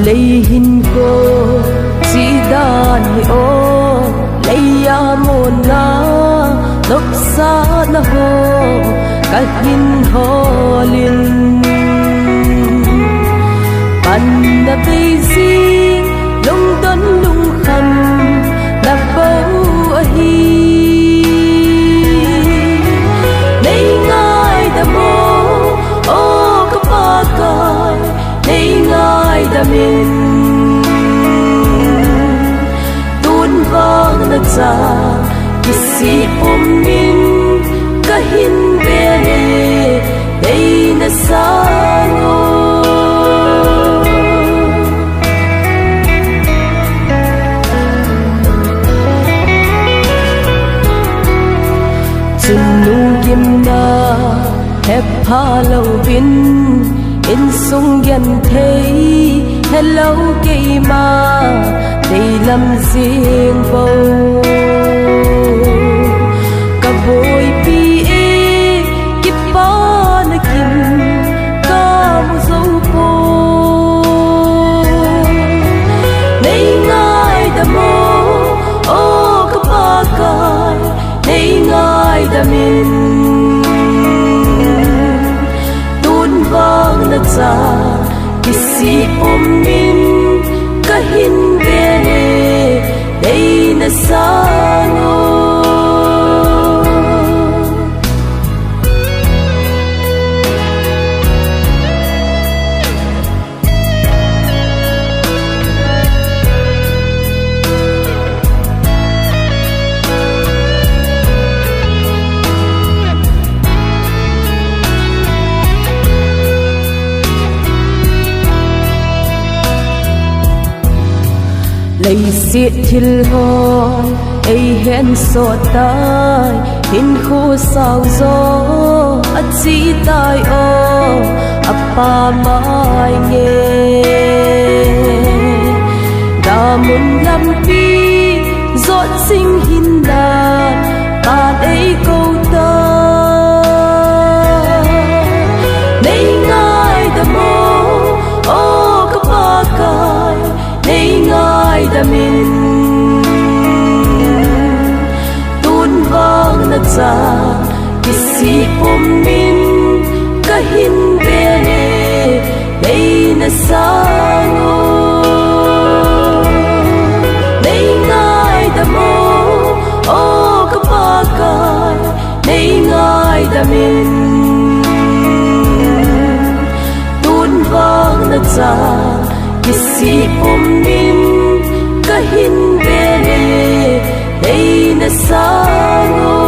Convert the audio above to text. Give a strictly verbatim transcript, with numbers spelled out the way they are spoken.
Leihin ko chidan hi o, leiya mona nopsana ho kahin holin, panna beijing lungdon lungkham na bou ahi. Nei ngaidam o, o ka Pakai, nei ngaidam in. Tun vang na cha kisih pum in kahin ve e, nei na sang o. Chun lunggimna hepha louvin, insung genthei helou keima deilam jing bou. Ka boipi e, kipana kin kamu jou poi. Nei ngaidam o, o ka Pakai, nei ngaidam in. Tun vang na cha kisih pum in kahin ve e, nei na sang o. Leiset thil hon eihen sot tai, hinkho sao jo achi tai o, apa mai nge. Damun lampi jot jing hinna tan eikou tai. Nei ngaidam o, o ka Pakai, nei ngaidam in. Tun vang na cha kisih pum in kahin ve e, nei na sang o. Nei ngaidam o, o ka Pakai, nei ngaidam in. Tun vang na cha kisih pum in kahin ve e, nei na sang o.